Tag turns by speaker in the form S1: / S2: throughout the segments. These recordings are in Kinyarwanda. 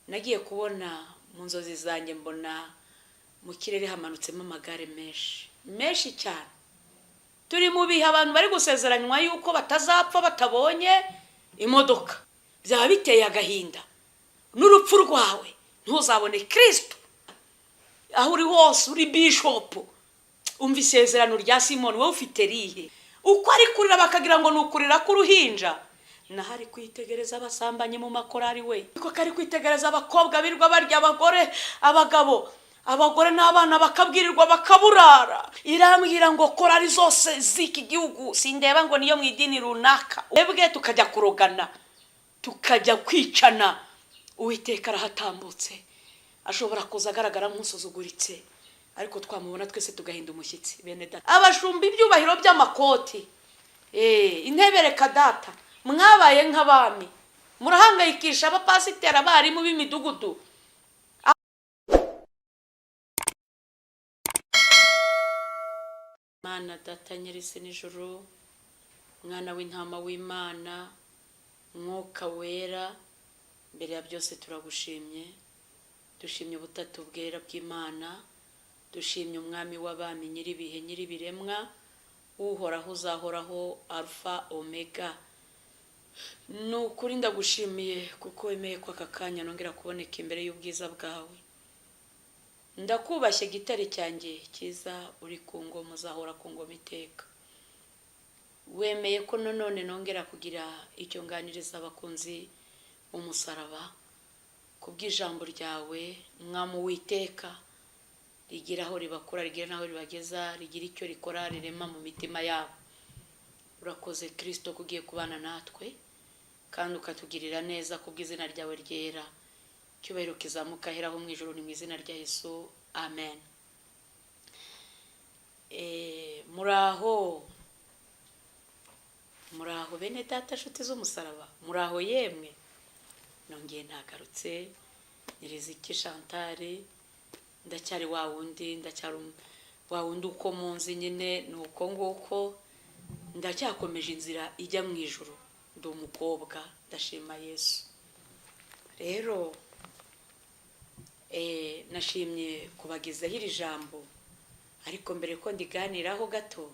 S1: Nagiye kubona mu nzozi zanjye, mbona mu kirere hamanutsemo amagare menshi menshi cyane. Turi mu bihe abantu bari gusezeranywa yuko batazapfa batabonye imodoka. Byaba biteye agahinda n'urupfu rwawe ntuzabone Kirisito. Aho uri hose, uri bishopu, umva isezerano rya Simoni, wowe ufite rihe? Uko ari kurira bakagira ngo ni ukurira k'uruhinja, naho ari kwitegereza abasambanyi mu makorari we, ariko kari kwitegereza abakobwa birirwa barya abagore, abagabo, abagore n'abana, bakabwirirwa bakaburara. Irambwira ngo korari zose z'iki gihugu, sindeba ngo niyo mu idini runaka, webwe tukajya kurogana, tukajya kwicana. Uwiteka arahatambutse. Ashobora kuza agaragara nk'usuzuguritse, ariko twamubona twese tugahinda umushyitsi. Bene data, abashumba, ibyubahiro by'amakoti, intebe, reka data, mwabaye nk'abami, murahangayikisha abapasiteri, abarimu b'imidugudu. Mana Data nyir'isi n'ijuru, Mwana w'intama w'Imana, Mwuka Wera, mbere ya byose turagushimye. Dushimye ubutatu bwera bw'Imana, dushimye Umwami w'abami, nyir'ibihe, nyir'ibiremwa, Uhoraho, uzahoraho, Alpha Omega. Ni ukuri ndagushimiye kuko wemeye ko aka kanya nongera kuboneka imbere y'ubwiza bwawe. Ndakubashye, gitare cyanjye cyiza, uri ku ngoma, uzahora ku ngoma iteka. Wemeye ko nanone nongera kugira icyo nganiriza abakunzi b'umusaraba ku bw'ijambo ryawe, Mwami Uwiteka, rigira aho ribakura, rigira n'aho ribageza, rigira icyo rikora, rirema mu mitima yabo. Urakoze Kirisito ko ugiye kubana natwe kandi ukatugirira neza ku bw'izina ryawe ryera. Icyubahiro kizamuka aheraho mu ijuru, ni mu izina rya Yesu, amen. Muraho, muraho bene data, nshuti z'umusaraba, muraho yemwe. Nongeye ntagarutse, Nyiriziki Chantal, ndacyari wa wundi, ndacyari wa wundi uko munzi nyine, ni uko nguko, ndacyakomeje inzira ijya mu ijuru. Ndi umukobwa, ndashima Yesu. Rero nashimye kubagezaho iri jambo, ariko mbere ko ndiganiraho gato,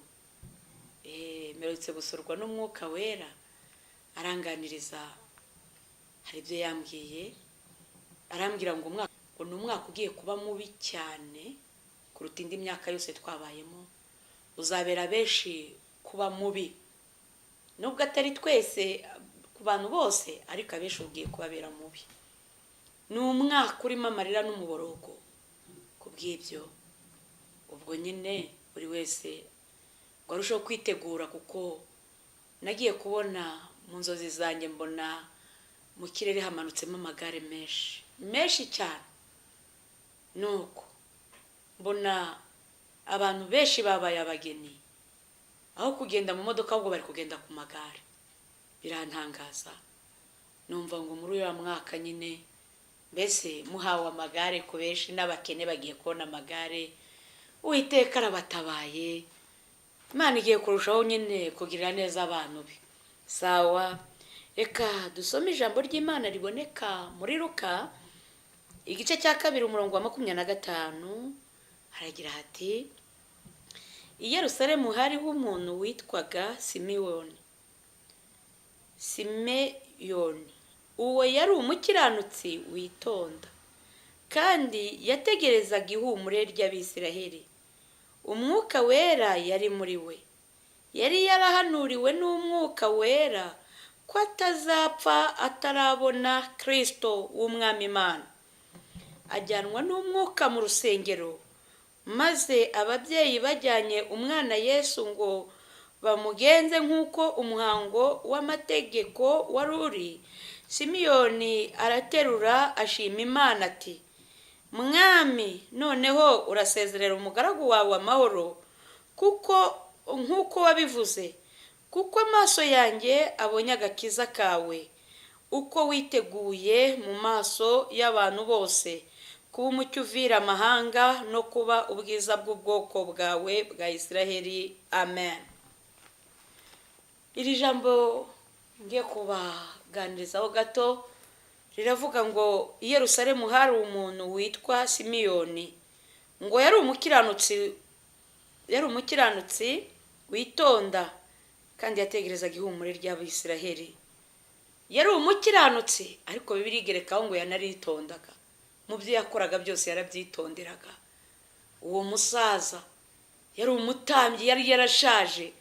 S1: mperutse gusurwa n'Umwuka Wera, aranganiriza, hari ibyo yambwiye. Arambwira ngo umwaka, ngo ni umwaka ugiye kuba mubi cyane kuruta indi myaka yose twabayemo. Uzabera benshi kuba mubi, nubwo atari twese, ku bantu bose, ariko abenshi ugiye kubabera mubi. Ni umwaka urimo amarira n'umuborogo. Ku bw'ibyo ubwo nyine buri wese ngo arusheho kwitegura, kuko nagiye kubona mu nzozi zanjye, mbona mu kirere hamanutsemo amagare menshi menshi cyane. Nuko mbona abantu benshi babaye abageni, aho kugenda mu modoka ahubwo bari kugenda ku magare. Birantangaza, numva ngo muri uriya mwaka nyine mbese muhawe amagare ku benshi, n'abakene bagiye kubona amagare. Uwiteka arabatabaye, Imana igiye kurushaho nyine kugirira neza abantu be. Sawa, reka dusome ijambo ry'Imana riboneka muri Luka igice cya 2, umurongo wa 25. Haragira hati: "I Yerusalemu hariho umuntu witwaga Simewoni. Simeyoni uwo yari umukiranutsi witonda, kandi yategerezaga ihumure ry'Abisiraheli. Umwuka Wera yari muri we. Yari yarahanuriwe n'Umwuka Wera ko atazapfa atarabona Kirisito w'Umwami Imana. Ajyanwa n'Umwuka mu rusengero, maze ababyeyi bajyanye umwana Yesu ngo bamugenze nk'uko umuhango w'amategeko wari uri, Simiyoni araterura ashima Imana ati: 'Mwami, noneho urasezerera umugaragu wawe amahoro, kuko nk'uko wabivuze, kuko amaso yanjye abonye agakiza kawe, uko witeguye mu maso y'abantu bose, kuba umucyo uvira amahanga no kuba ubwiza bw'ubwoko bwawe bwa Israheli. Amen.'" Iri jambo ngiye kubaganirizaho gato. Riravuga ngo i Yerusalemu hari umuntu witwa Simiyoni, ngo yari umukiranutsi witonda, kandi yategerezaga ihumure ry'Abisiraheli. Yari umukiranutsi, ariko Bibiliya igerekaho ngo yanaritondaga. Mu byo yakoraga byose yarabyitonderaga. Uwo musaza yari umutambyi, yari yarashaje,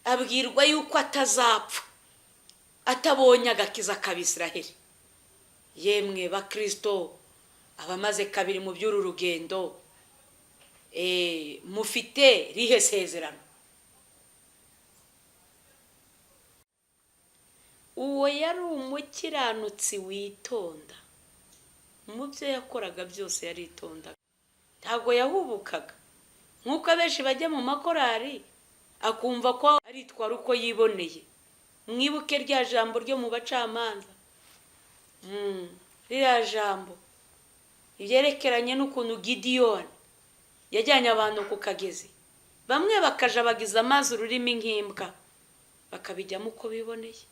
S1: abwirwa yuko atazapfa atabonye agakiza k'Abisiraheli. Yemwe Bakristo, abamaze kabiri mu by'uru rugendo, mufite rihe sezerano? Uwo yari umukiranutsi witonda, mu byo yakoraga byose yaritondaga, ntabwo yahubukaga nk'uko abenshi bajya mu makorari akumva ko aritwara uko yiboneye. Mwibuke rya jambo ryo mu bacamanza, ririya jambo ryerekeranye n'ukuntu Gidiyoni yajyanye abantu ku kagezi, bamwe bakajabagiza amazi ururimi nk'imbwa, bakabijyamo uko biboneye,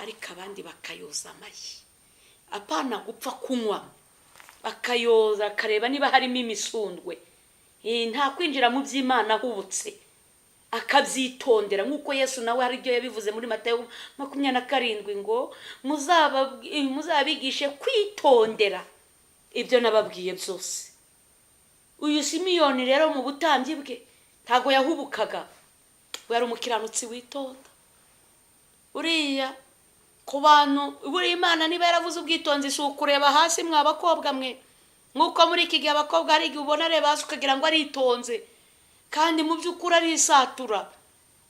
S1: ariko abandi bakayoza amashyi, apana gupfa kunywa, akayoza akareba niba harimo imisundwe. Nta kwinjira mu by'Imana ahubutse, akabyitondera nk'uko Yesu nawe hari ibyo yabivuze muri Matayo 27 ngo muzabigishe kwitondera ibyo nababwiye byose. Uyu Simiyoni rero mu butambyi bwe ntabwo yahubukaga, we yari umukiranutsi witonda. Uriya ku bantu buriya Imana niba yaravuze ubwitonzi, si ukureba hasi mwa bakobwa mwe, nk'uko muri iki gihe abakobwa hari igihe ubona areba hasi ukagira ngo aritonze, kandi mu by'ukuri arisatura,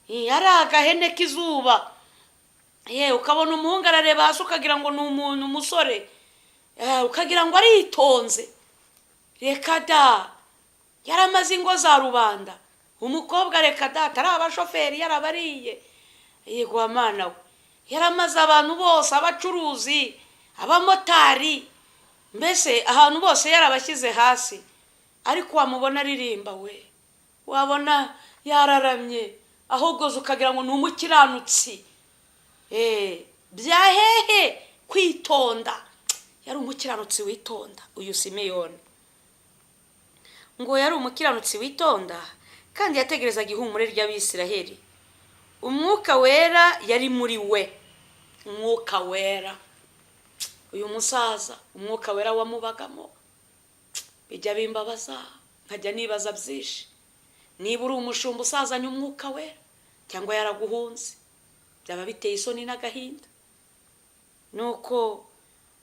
S1: ari agahene k'izuba. Ukabona umuhungu arareba hasi ukagira ngo ni umuntu umusore, ukagira ngo aritonze. Reka da, yaramaze ingo za rubanda. Umukobwa reka da, atari abashoferi yarabariye, yego mana we, yaramaze abantu bose, abacuruzi, abamotari, mbese ahantu bose yarabashyize hasi. Ariko wamubona aririmba we, wabona yararamye, ahubwo ukagira ngo ni umukiranutsi. Bya hehe kwitonda, yari umukiranutsi witonda. Uyu Simiyoni ngo yari umukiranutsi witonda, kandi yategerezaga ihumure ry'Abisiraheli. Umwuka wera yari muri we, umwuka wera. Uyu musaza umwuka wera wamubagamo, bijya bimbabaza nkajya nibaza byinshi. Niba uri umushumba usazanye umwuka wera cyangwa yaraguhunze, byaba biteye isoni n'agahinda. Nuko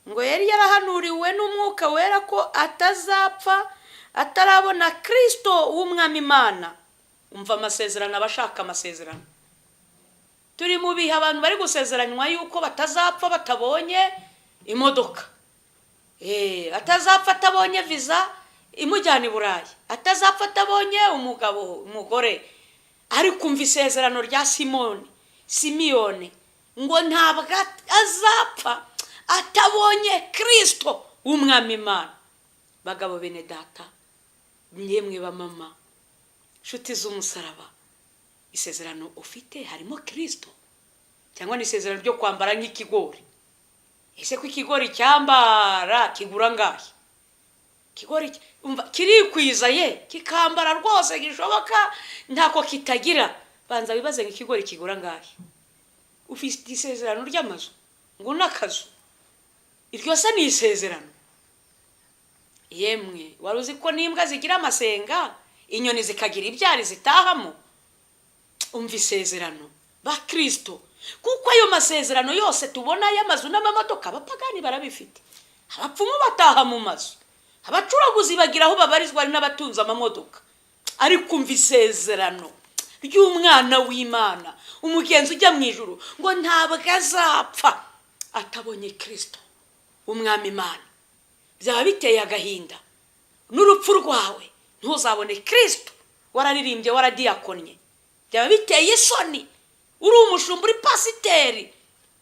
S1: ngo yari yarahanuriwe n'umwuka wera ko atazapfa atarabona Kristo w'umwami Imana. Umva amasezerano, abashaka amasezerano. Turi mu bihe abantu bari gusezeranywa yuko batazapfa batabonye imodoka, atazapfa atabonye viza imujyana i Burayi, atazapfa atabonye umugabo, umugore. Ariko umva isezerano rya Simiyoni ngo ntabwo azapfa atabonye Kristo w'umwami Imana. Bagabo bene data, yemwe ba mama, nshuti z'umusaraba, isezerano ufite harimo Kristo cyangwa ni isezerano ryo kwambara nk'ikigori? Ese ko ikigori cyambara kigura angahe? Ikigori kirikwiza ye, kikambara rwose gishoboka, ntako kitagira. Banza wibaze ngo ikigori kigura angahe? Ufite isezerano ry'amazu ngo n'akazu, iryo se ni isezerano? Yemwe, wari uzi ko n'imbwa zigira amasenga, inyoni zikagira ibyari zitahamo? Umva isezerano ba Kristo, kuko ayo masezerano yose tubona y'amazu n'amamodoka, abapagani barabifite, abapfumu bataha mu mazu, abacuraguzi bagira aho babarizwa, ari n'abatunze amamodoka. Ariko umva isezerano ry'umwana w'Imana, umugenzi ujya mu ijuru, ngo ntabwo azapfa atabonye Kristo umwami Imana. Byaba biteye agahinda n'urupfu rwawe ntuzabone Kristo, wararirimbye, waradiyakonye. Byaba biteye isoni uri umushumba, uri pasiteri,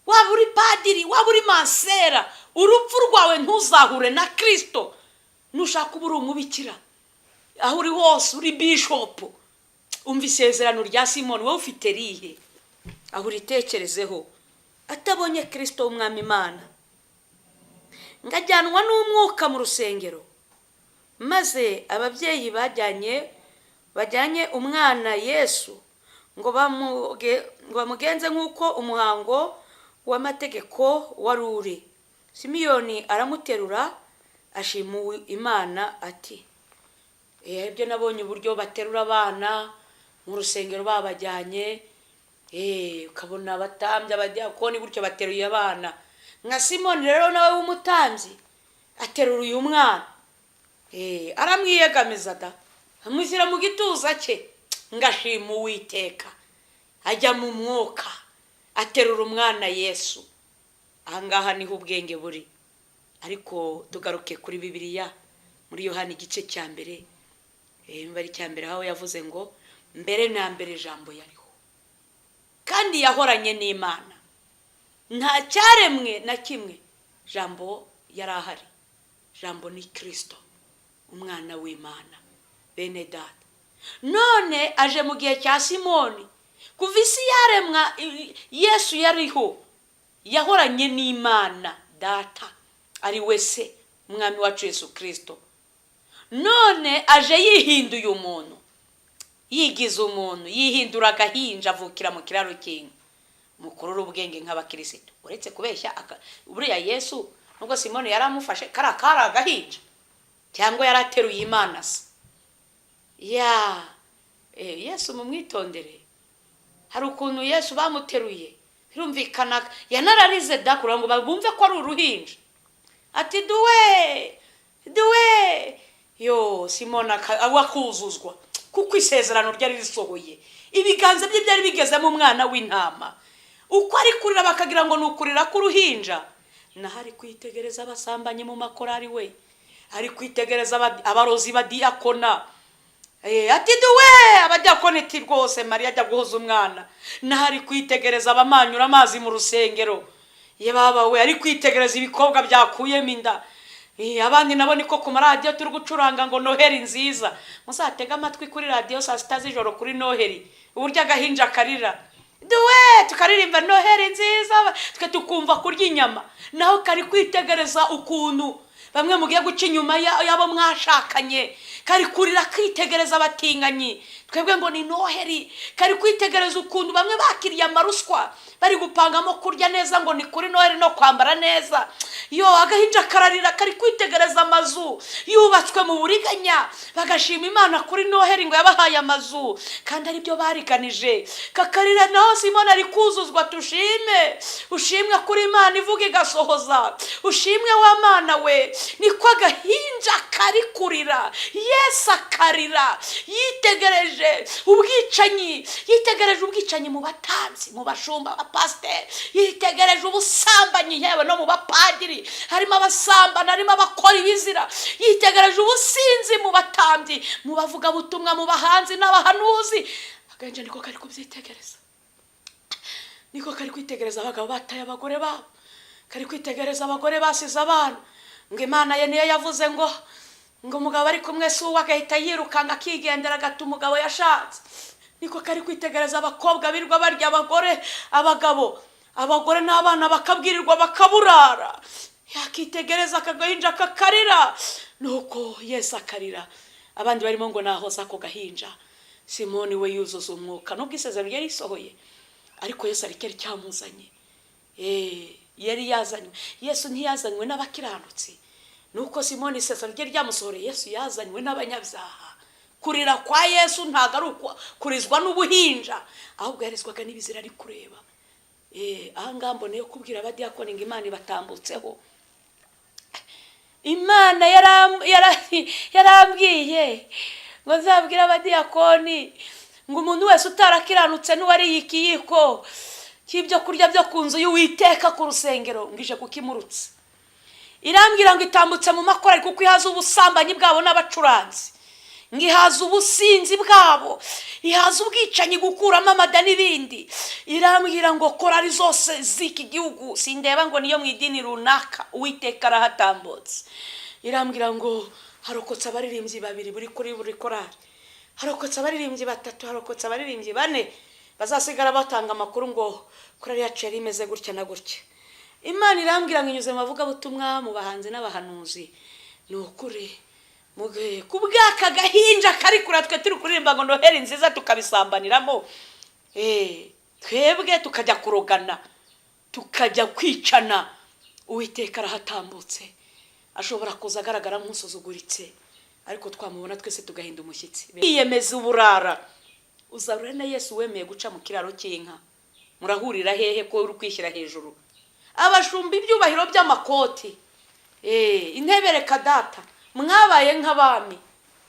S1: waba uri padiri, waba uri mansera, urupfu rwawe ntuzahure na Kristo. Nushaka uba uri umubikira, aho uri hose uri bishopu. Umva isezerano rya Simoni, wowe ufite rihe? Aho uritekerezeho. Atabonye Kristo w'umwami Imana. Ngajyanwa n'umwuka mu rusengero, maze ababyeyi bajyanye umwana Yesu ngo bamugenze nk'uko umuhango w'amategeko wari uri. Simiyoni aramuterura, ashima Imana ati: Ibyo nabonye, uburyo baterura abana mu rusengero babajyanye, ukabona abatambyi, abadiyakoni gutyo bateruye abana. Nka Simoni rero nawe w'umutambyi aterura uyu mwana, aramwiyegamiza da, amushyira mu gituza cye, ngashima Uwiteka. Ajya mu mwuka, aterura umwana Yesu. Ahangaha niho ubwenge buri. Ariko tugaruke kuri Bibiliya, muri Yohani igice cya mbere, ari icya mbere, aho yavuze ngo: "Mbere na mbere Ijambo yariho, kandi yahoranye n'Imana, nta cyaremwe na kimwe Jambo yari ahari." Jambo ni Kirisito, umwana w'Imana. Bene data, none aje mu gihe cya Simoni. Kuva isi yaremwa, Yesu yariho, yahoranye n'Imana Data, ari we Se Umwami wacu Yesu Kirisito. None aje yihinduye umuntu, yigize umuntu, yihindura agahinja, avukira mu kiraro cy'inka. Mukurura ubwenge nk'abakirisitu, uretse kubeshya. Buriya Yesu, nubwo Simoni yari amufashe, kariya kari agahinja cyangwa yari ateruye Imana se? Ya Yesu mumwitondere. Hari ukuntu Yesu bamuteruye, birumvikana yanararize da, kugira ngo bumve ko ari uruhinja, ati: "Duwe, duwe!" Yo, Simoni akuzuzwa, kuko isezerano ryari risohoye, ibiganza bye byari bigezemo umwana w'intama. Uko ari kurira bakagira ngo ni ukurira k'uruhinja, naho ari kwitegereza abasambanyi mu makorari, we ari kwitegereza abarozi badiyakona. Ati: "Duwe!" Abadiyakoni ati: "Rwose Mariya ajya guhoza umwana." Naho ari kwitegereza abamanyura amazi mu rusengero. Ye baba we, ari kwitegereza ibikobwa byakuyemo inda. Abandi nabo niko ku maradiyo turi gucuranga ngo Noheri nziza. Muzatege amatwi kuri radiyo saa 6 z'ijoro kuri Noheri, uburyo agahinja karira duwe, tukaririmba Noheri nziza, twe tukumva kurya inyama, naho kari kwitegereza ukuntu bamwe mugiye guca inyuma y'abo mwashakanye. Kari kurira kitegereza abatinganyi, twebwe ngo ni Noheri. Kari kwitegereza ukuntu bamwe bakiriye amaruswa, bari gupangamo kurya neza ngo ni kuri Noheri, no kwambara neza. Yo, agahinja kararira, kari kwitegereza amazu yubatswe mu buriganya, bagashima Imana kuri Noheri ngo yabahaye amazu kandi aribyo bariganije. Kakarira, naho Simoni ari kuzuzwa: "Tushime, ushimwe kuri Imana ivuga igasohoza, ushimwe wa Mana we." Niko agahinja kari kurira, Yesu akarira yitegereje ubwicanyi, yitegereje ubwicanyi mu batambyi, mu bashumba, abapasiteri, yitegereje ubusambanyi, yewe no mu bapadiri harimo abasambana, harimo abakora ibizira, yitegereje ubusinzi mu batambyi, mu bavugabutumwa, mu bahanzi n'abahanuzi. Agahinja niko kari kubyitegereza, niko kari kwitegereza abagabo bataye abagore babo, kari kwitegereza abagore basize abana, ngo Imana ye niyo yavuze ngo umugabo ari kumwe si uwe, agahita yirukanka akigendera, agata umugabo yashatse. Niko kari kwitegereza abakobwa birirwa barya abagore, abagabo, abagore n'abana bakabwirirwa bakaburara. Yakitegereza akagahinja kakarira, nuko Yesu akarira, abandi barimo ngo nahoza ako gahinja. Simoni we yuzuza umwuka, nubwo isezerano ryari risohoye, ariko Yesu ari cyari cyamuzanye. Yari yazanywe, Yesu ntiyazanywe n'abakiranutsi, nuko Simoni isezerano rye ryamusohoreye. Yesu yazanywe n'abanyabyaha. Kurira kwa Yesu ntabwo ari kurizwa n'ubuhinja, ahubwo yarizwaga n'ibizira ari kureba. Aha ngaha mboneye kubwira abadiyakoni ngo Imana ibatambutseho. Imana yarambwiye ngo nzabwire abadiyakoni ngo umuntu wese utarakiranutse n'uwariye ikiyiko cy'ibyo kurya byo ku nzu y'Uwiteka ku rusengero, ngo ije kukimurutsa. Irambwira ngo itambutse mu makorari, kuko ihaza ubusambanyi bwabo n'abacuranzi, ngo ihaza ubusinzi bwabo, ihaza ubwicanyi, gukuramo amada n'ibindi. Irambwira ngo korari zose z'iki gihugu, sindeba ngo niyo mu idini runaka, Uwiteka arahatambutse. Irambwira ngo harokotse abaririmbyi babiri buri kuri buri korari, harokotse abaririmbyi batatu, harokotse abaririmbyi bane, bazasigara batanga amakuru ngo korari yacu yari imeze gutya na gutya. Imana irambwira ngo inyuze mu bavugabutumwa, mu bahanzi n'abahanuzi. Ni ukuri, ku bw'aka gahinja kari kure, twe turi kuririmba ngo Noheli nziza, tukabisambaniramo, twebwe tukajya kurogana, tukajya kwicana. Uwiteka arahatambutse. Ashobora kuza agaragara nk'usuzuguritse, ariko twamubona twese tugahinda umushyitsi. Yiyemeza uburara, uzarura na Yesu wemeye guca mu kiraro cy'inka. Murahurira hehe ko uri kwishyira hejuru? Abashumba, ibyubahiro by'amakoti, intebe, reka data, mwabaye nk'abami,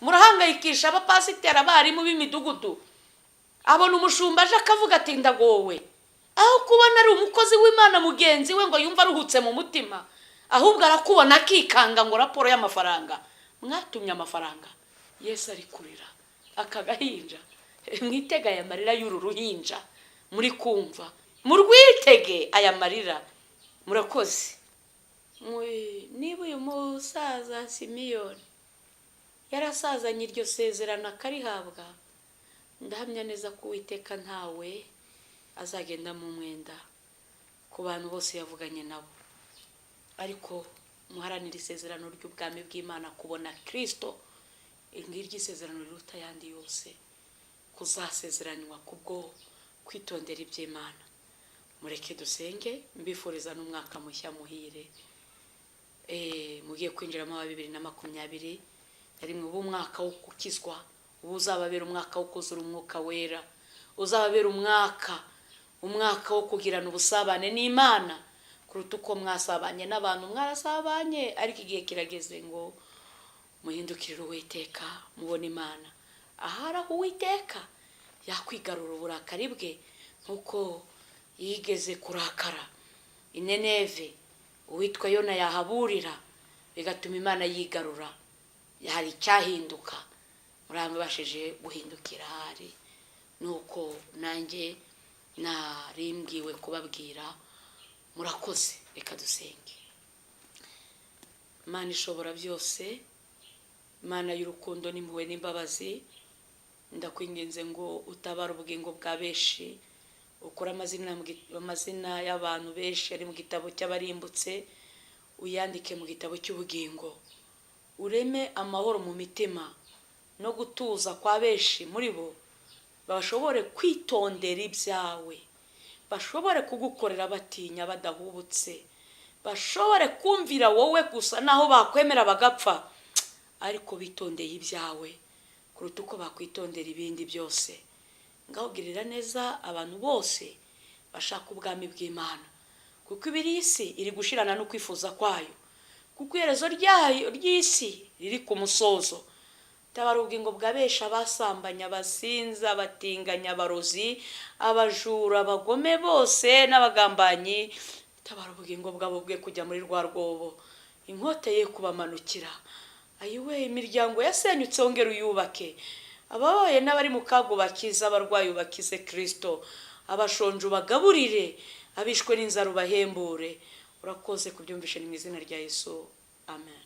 S1: murahangayikisha abapasiteri, abarimu b'imidugudu. Abona umushumba aje akavuga ati ndagowe, aho kubona ari umukozi w'Imana mugenzi we ngo yumve aruhutse mu mutima, ahubwo arakubona akikanga ngo raporo y'amafaranga mwatumye amafaranga. Yesu ari kurira aka gahinja. Mwitege aya marira y'uru ruhinja muri kumva, murwitege aya marira. Murakoze. Niba uyu musaza Simiyoni yarasazanye iryo sezerano akarihabwa, ndahamya neza ko Uwiteka ntawe azagenda mu mwenda ku bantu bose yavuganye nabo. Ariko muharanire isezerano ry'ubwami bw'Imana, kubona Kirisito. Ngiryo isezerano riruta ayandi yose kuzasezeranywa kubwo kwitondera iby'Imana. Mureke dusenge. Mbifuriza n'umwaka mushya muhire mugiye kwinjiramo wa 2021. Ubu umwaka wo gukizwa, ubu uzababera umwaka wo kuzura Umwuka Wera, uzababera umwaka wo kugirana ubusabane n'Imana kuruta uko mwasabanye n'abantu. Mwarasabanye, ariko igihe kirageze ngo muhindukirire Uwiteka, mubone Imana. Ahari aho Uwiteka yakwigarura uburakari bwe, nk'uko yigeze kurakara i Nineve, uwitwa Yona yahaburira, bigatuma Imana yigarura. Hari icyahinduka murabashije guhindukira ahari. Nuko nanjye narimbwiwe kubabwira. Murakoze. Reka dusenge. Imana ishobora byose, Imana y'urukundo n'impuhwe n'imbabazi, ndakwinginze ngo utabare ubugingo bwa benshi, ukore amazina y'abantu benshi ari mu gitabo cy'abarimbutse, uyandike mu gitabo cy'ubugingo. Ureme amahoro mu mitima no gutuza kwa benshi muri bo, bashobore kwitondera ibyawe, bashobore kugukorera batinya, badahubutse, bashobore kumvira wowe gusa, naho bakwemera bagapfa, ariko bitondeye ibyawe kuruta uko bakwitondera ibindi byose. Ngaho girira neza abantu bose bashaka ubwami bw'Imana, kuko ibiri isi iri gushirana no kwifuza kwayo, kuko iherezo ryayo ry'isi riri ku musozo. Tabara ubugingo bwa benshi: abasambanya, abasinza, abatinganya, abarozi, abajura, abagome bose n'abagambanyi. Tabara ubugingo bwabo bwe kujya muri rwa rwobo, inkota ye kubamanukira. Ayiwe, imiryango yasenyutse wongere uyubake, ababaye n'abari mu kaga ubakize, abarwayi ubakize Kirisito, abashonje ubagaburire, abishwe n'inzara ubahembure. Urakoze kubyumvishe, ni mu izina rya Yesu, amen.